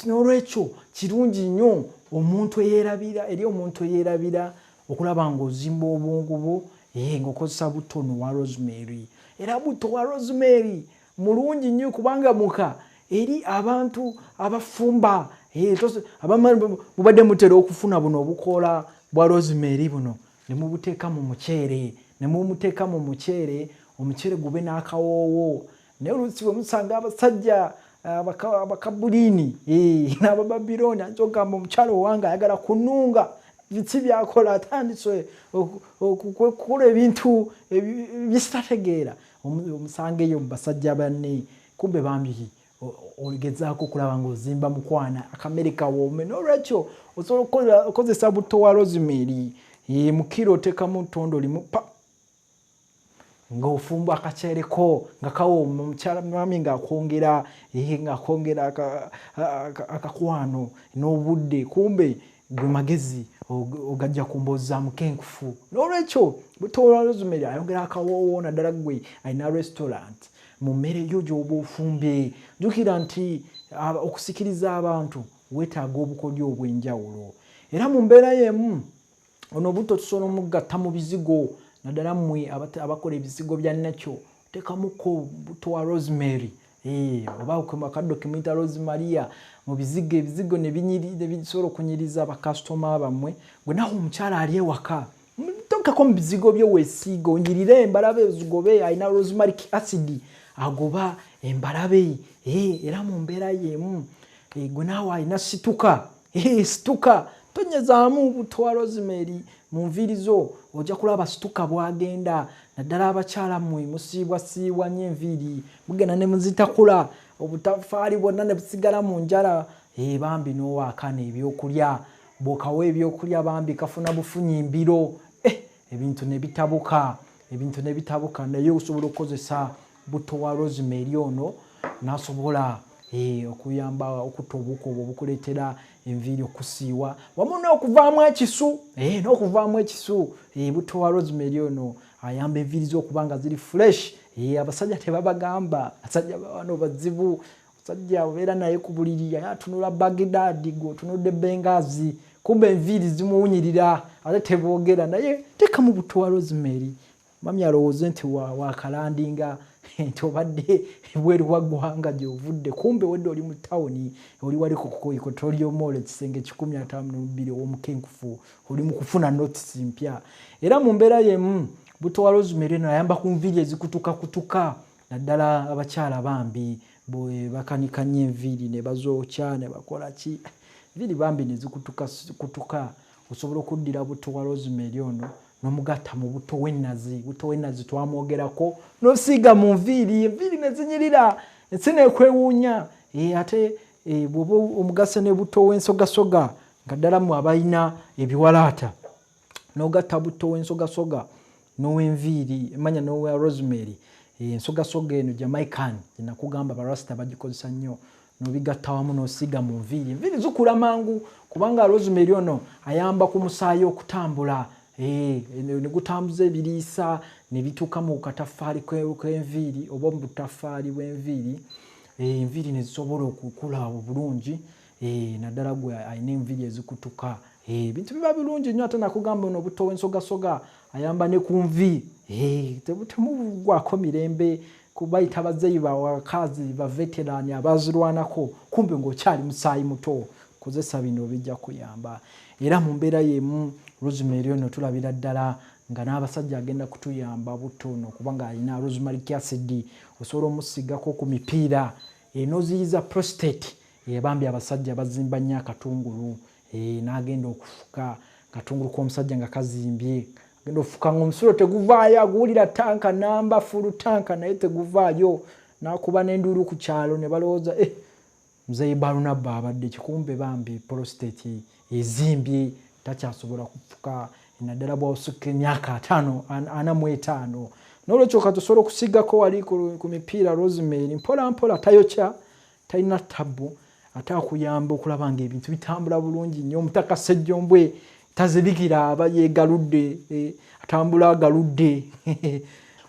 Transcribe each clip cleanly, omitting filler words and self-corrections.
N'olwekyo kirungi nnyo omuntu eyerabira eri omuntu eyerabira okulaba ng'ozimba obwongo bwo ng'okozesa butto ono wa rosemary. Era butto wa rosemary mulungi nnyo kubanga muka eri abantu abafumba. Mubadde mutera okufuna buno obukoola bwa rosemary buno ne mubuteeka mu muceere, ne mumuteeka mu muceere, omuceere gube n'akawoowo. Naye oluusi bwe musanga abasajja abakabuliini n'abababirooni, ayinza okugamba, "Omukyala owange ayagala kununga, biki byakola?" Atandise okukola ebintu byesitategeera. Omusanga eyo mu basajja banne, kumbe bambi ogezaako okulaba ng'ozimba mukwana akamere kawoome. N'olwekyo osobola okukozesa butto wa rosemary mu kiro, oteekamu ttondo limu pa ng'ofumba akaceereko nga kawooma, omukyala mwami ng'akwongera akakwano n'obudde, kumbe gwe magezi ogajja ku mboozi za mukenkufu. N'olwekyo butto wa rosemary ayongera akawoowo, naddala gwe alina restaurant, mu mmere yo gy'oba ofumbye. Jjukira nti okusikiriza abantu weetaaga obukodyo obw'enjawulo. Era mu mbeera y'emu ono obutto tusobola omugatta mu bizigo, naddala mmwe abakola ebizigo bya nakyo, teekamuko butto wa rosemary oba akaddo kemuyita rosemaria mu bizigo, ebizigo ne bisobola okunyiriza bakasitoma bammwe. Gwe nawe omukyala ali ewaka, tokako mu bizigo byo weesiiga onyirire embalabe zigobe. Alina rosmarinic acid, agoba embalabe. Era mu mbeera y'emu gwe naawe alina situka, situka, tonyezaamu butto wa rosemary mu nviiri zo, ojja kulaba situka bwagenda. Naddala abakyala mmwe musiibwasiibwa nnyo enviiri, mugenda ne muzitakula, obutafaali bwonna ne busigala mu njala. Bambi n'owaakana ebyokulya, bw'okawa ebyokulya bambi kafuna bufunyi mbiro, ebintu ne bitabuka, ebintu ne bitabuka. Naye osobola okukozesa butto wa rosemary ono n'asobola okuyamba okutta obuwuka obwo obukuleetera enviiri okusiiwa wamu n'okuvaamu ekisu, n'okuvaamu ekisu. Butto wa rosemary ono ayamba enviiri ze okuba nga ziri fresh. Abasajja tebabagamba, abasajja bano bazibu. Omusajja obeera naye ku buliri, aye atunula Bagdad, gwe otunudde Benghazi, kumbe enviiri zimuwunyirira ate teboogera. Naye teekamu butto wa rosemary, mami alowooze nti wakalandinga, nti obadde bweru wa ggwanga gy'ovudde, kumbe wedde oli mu tawuni, oli wali ku Equatorial Mall, ekisenge 152, ow'omukenkufu, oli mu kufuna notes mpya. Era mu mbeera y'emu butto wa rosemary eno ayamba ku nviiri ezikutukakutuka, naddala abakyala bambi bwe bakanika nnyo enviiri ne bazookya ne bakola ki, enviiri bambi ne zikutuka kutuka. Osobola okuddira butto wa rosemary ono n'omugatta mu butto w'ennazi. Butto w'ennazi twamwogerako, n'osiiga mu nviiri, enviiri ne zinyirira, ensi neekwewuunya. Ate bw'oba omugase ne butto w'ensogasoga, nga ddala mmwe abalina ebiwalaata, n'ogatta butto w'ensogasoga n'ow'enviiri emanya n'owa rosemary, ensogasoga eno Jamaican gyenakugamba barasita bagikozesa nnyo, n'obigatta wamu n'osiiga mu nviiri, enviiri zikula mangu kubanga rosemary ono ayamba ku musaayi okutambula, ne gutambuza ebiriisa ne bituuka mu kataffaali k'enviiri oba mu butaffaali bw'enviiri, enviiri ne zisobola okukula obulungi, naddala gwe alina enviiri ezikutuka. Ebintu biba birungi nnyo. Ate nakugamba ono obutto w'ensogasoga ayamba ne ku nvi, temugwako mirembe kubayita bazeeyi bawakazi ba veteran abazirwanako, kumbe ng'okyali musaayi muto. Kozesa bino, bijja kuyamba. Era mu mbeera y'emu rosemary ono tulabira ddala nga n'abasajja agenda kutuyamba. Butto ono kubanga alina rosmarinic acid, osobola omusigako ku mipiira n'oziyiza prostate. Bambi abasajja bazimba nnyo akatungulu, n'agenda okufuka akatungulu k'omusajja nga kazimbye, agenda ofuka nga omusulo teguvaayo, aguwulira tanka namba full tank naye teguvaayo, n'akuba n'enduulu ku kyalo ne balowooza, "Eh, muzeeyi Barunaba abadde kikumbe." Bambi prostate ezimbye, takyasobola kufuka, naddala bw'osukka emyaka 50, 45. N'olwekyo kati osobola okusigako wali ku mipiira rosemary mpola mpola, tayokya, talina tabbu, ate akuyamba okulaba nga ebintu bitambula bulungi nnyo. Omutaka Sejjombwe tazibikira, aba yeegaludde, atambula agaludde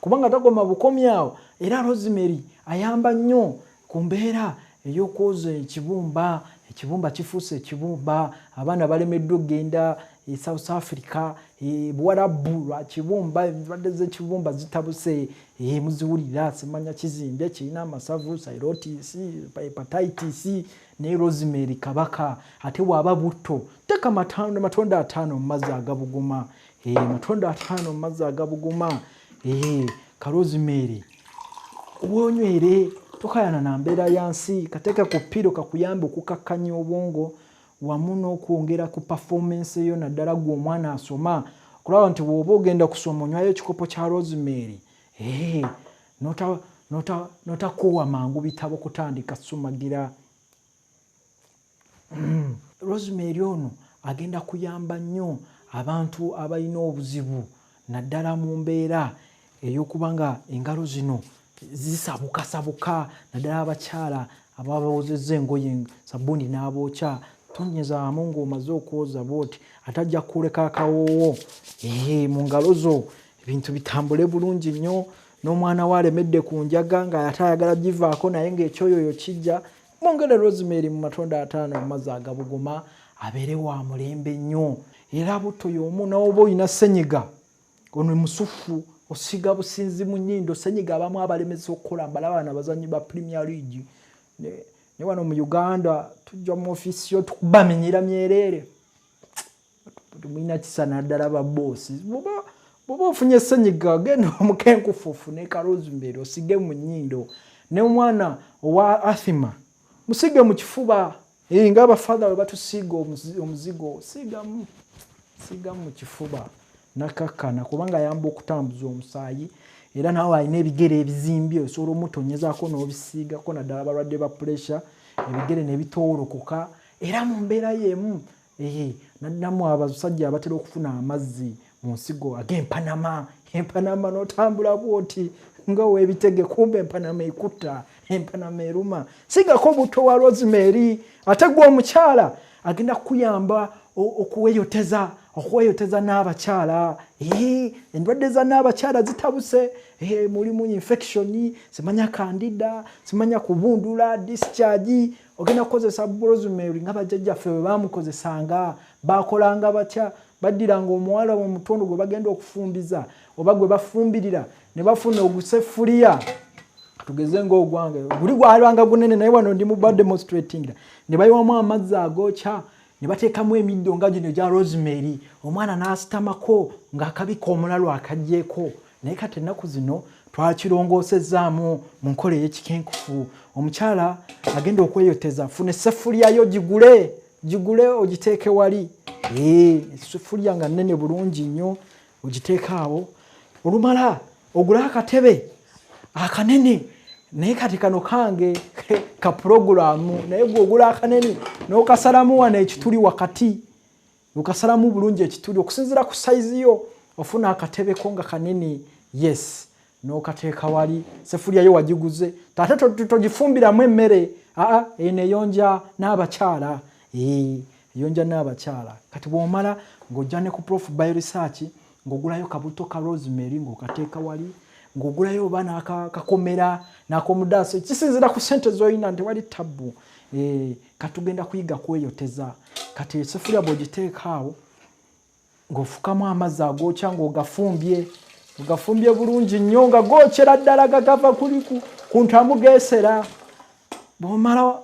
kubanga takoma bukomi awo. Era rosemary ayamba nnyo ku mbeera ey'okwoza ekibumba. Ekibumba kifuuse ekibumba, abaana balemeddwa okugenda e South Africa, e Buwarabu lwa kibumba. Endwadde z'ekibumba zitabuse, muziwulira, simanya kizimbye kirina amasavu, cirrhosis, hepatitis. Ne rosemary kabaka. Ate bw'aba butto, teeka matondo 5 mu mazzi agabuguma, matondo 5 mu mazzi agabuguma. Ka rosemary wonywere, tokayana na mbeera ya nsi, kateeke ku pillow kakuyambe okukakkanya obwongo wamu n'okwongera ku performance yo, naddala gwe omwana asoma, okulaba nti bw'oba ogenda kusoma onywayo ekikopo kya rosemary, n'otakoowa mangu bitabo kutandika sumagira. Rosemary ono agenda kuyamba nnyo abantu abalina obuzibu, naddala mu mbeera ey'okuba nga engalo zino zisabukasabuka, naddala abakyala ababawozezza engoye sabbuuni n'abookya. Tonyezaamu ng'omaze okwoza bw'oti, ate ajja kukuleka akawoowo mu ngalo zo, ebintu bitambule bulungi nnyo. N'omwana we alemedde ku njaga nga ate ayagala givaako, naye ng'ekyoyoyo kijja, mwongere rosemary mu matondo 5 mu mazzi agabuguma, abeere wa mulembe nnyo. Era butto y'omu n'oba olina ssenyiga ono musufu, osiiga businzi mu nnyindo. Ssenyiga abamu abalemesa okukola, mbalaba bano abazannyi ba Premier League ne wano mu Uganda, tujja mu ofiisi yo tukubamenyera myereere. Temulina kisa, naddala ba boosi. Bw'oba ofunye ssenyiga, genda omukenkufu ofune ka rosemary osige mu nnyindo. N'omwana owa asthma musige mu kifuba, nga abafather bwe batusiiga omuzigo, siigamu, siigamu mu kifuba nakakkana, kubanga ayamba okutambuza omusaayi. Era naawe alina ebigere ebizimbye osobola omutonyezaako n'obisiigako, naddala abalwadde ba pressure, ebigere ne bitoolokoka. Era mu mbeera y'emu, namu abasajja abatera okufuna amazzi mu nsigo ag'empanama, empanama n'otambula bw'oti nga ow'ebitege, kumbe empanama ekutta, empanama eruma, sigako butto wa rosemary. Ate gwe omukyala agenda kukuyamba okweyoteza n'abakyala. Endwadde za n'abakyala zitabuse, mulimu infection, simanya candida, simanya kubundula, discharge. Ogenda kukozesa rosemary nga bajjajjaffe bwe bamukozesanga. Bakolanga batya? Baddiranga omuwala omutondo gwe bagenda okufumbiza oba gwe bafumbirira, ne bafuna ogusefuliya, tugeze ngaogwange guli gwalwanga gunene, naye wano ndi mu ba demonstrating, ne bayiwamu amazzi agookya, ne bateekamu emiddo nga gino egya rosemary, omwana n'asitamako ng'akabika omulalu akaggyeko. Naye kati ennaku zino twakirongoosezaamu mu nkola ey'ekikenkufu. Omukyala agenda okweyoteza, funa essefuliya gigule, gigule ogiteeke wali, essefuliya nga nnene bulungi nnyo, ogiteeke awo. Olumala ogule akatebe akanene, naye kati kano kange ka puroguramu, naye gwe ogula akanene n'okasalamu wano ekituli wakati, okasalamu bulungi ekituli okusinziira ku sayizi yo, ofuna akatebeko nga kanene, yes, n'okateeka wali. Sefuliya yo wagiguze, ate togifumbiramu emmere, aa, eno eyonja n'abakyala, eyonja n'abakyala. Kati bw'omala ng'ojja ne ku Prof Bioresearch, ng'ogulayo kabuto ka rosemary ng'okateeka wali, ng'ogulayo oba n'akakomera n'akomudaaso, kisinziira ku ssente z'olina, nti wali tabbu. Katugenda kuyiga kweyoteza. Kati esefuliya bw'ogiteeka awo ng'ofukamu amazzi agookya, ng'ogafumbye, ogafumbye bulungi nnyo nga gookyera ddala, gagava kuli ku ntamu geesera. Bw'omala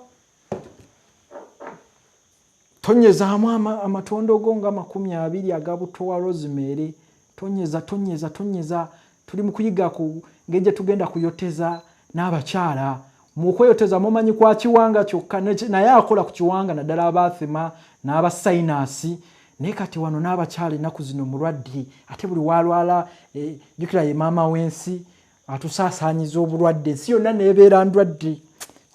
tonyezaamu amatondo go nga 20 aga buto wa rosemary. Tonyeza, tonyeza, tonyeza. Tuli mu kuyiga ku ngeri gye tugenda kuyoteza n'abakyala. Mu kweyoteza mumanyi kwa kiwanga kyokka, naye akola ku kiwanga, naddala aba asthma n'aba sinus. Naye kati wano n'abakyala ennaku zino mulwadde, ate buli walwala, jjukira ye maama w'ensi, atusaasaanyiza obulwadde, ensi yonna neebeera ndwadde,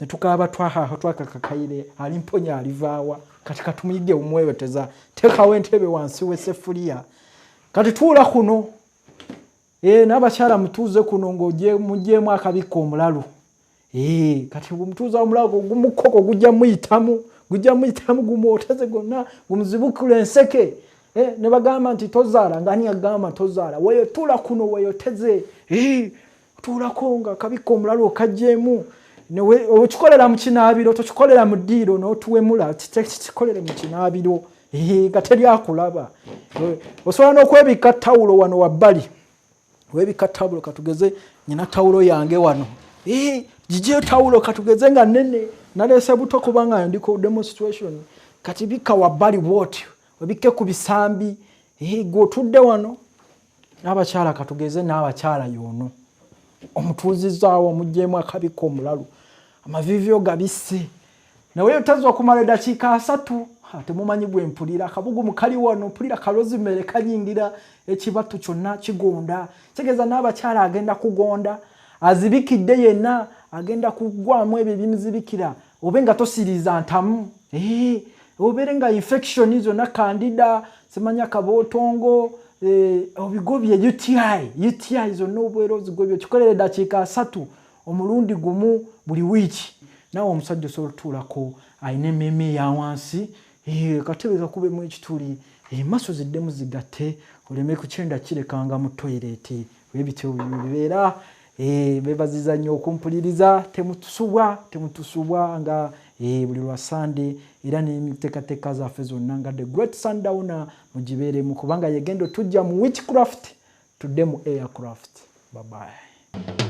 ne tukaaba twahaha twakakakaire, ali mponya alivaawa. Kati katumuyige omweyoteza. Teekawo entebe wansi w'essefuliya. Kati tuula kuno, n'abakyala mutuuze kuno ng'omugyemu akabikka omulalu. Kati bwemutuuza omulalu gumukoko gujja muyitamu, gujja muyitamu, gumwoteze gonna, gumuzibukula enseke. Ne bagamba nti tozaala, ngani agamba tozaala? Weyo tuula kuno weyoteze. Tuulako nga akabikka omulalu okaggyemu. Okikolera mu kinaabiro, tokikolera mu ddiiro n'otuwemula, kikolere mu kinaabiro nga teri akulaba. Osobola n'okwebikka tawulo wano wabbali, webikka tawulo. Katugeze nyina tawulo yange wano, gigyeyo tawulo, katugeze nga nene naleese buto kubanga ndiko demonstration. Kati bikka wabbali bwotyo, obikke ku bisambi gwe otudde wano n'abakyala. Katugeze n'abakyala yoono omutuuzizaawo, omugyemu akabika omulalu, amaviivi ogabisse, naye otazza okumala eddakiika 30. Temumanyi bwe mpulira akabugumu kali wano, mpulira kalozimere kanyingira ekibatu kyonna kigonda. Kitegeeza n'abakyala agenda kugonda, azibikidde yenna agenda kugwamu ebyo ebimuzibikira. Obe nga tosiriza ntamu, obeere nga infection zonna, candida, simanya kabootongo, obigobye, UTI, UTI zonna obeera ozigobye. Okikolera eddakiika 30 omulundi gumu buli wiiki. Naawe omusajja osobola otutuulako alina emmeeme eya wansi, katebe kakubemu ekituli, emaso ziddemu zigatte, oleme kukyenda kirekanga mu toilet. Webityo bibeera. Bebaziza nnyo okumpuliriza. Temutusubwa, temutusubwa nga buli lwa Sande, era n'emiteekateeka zaffe zonna nga The Great Sundowner mugibeeremu, kubanga yegenda otujja mu witchcraft tudde mu aircraft. Bye bye.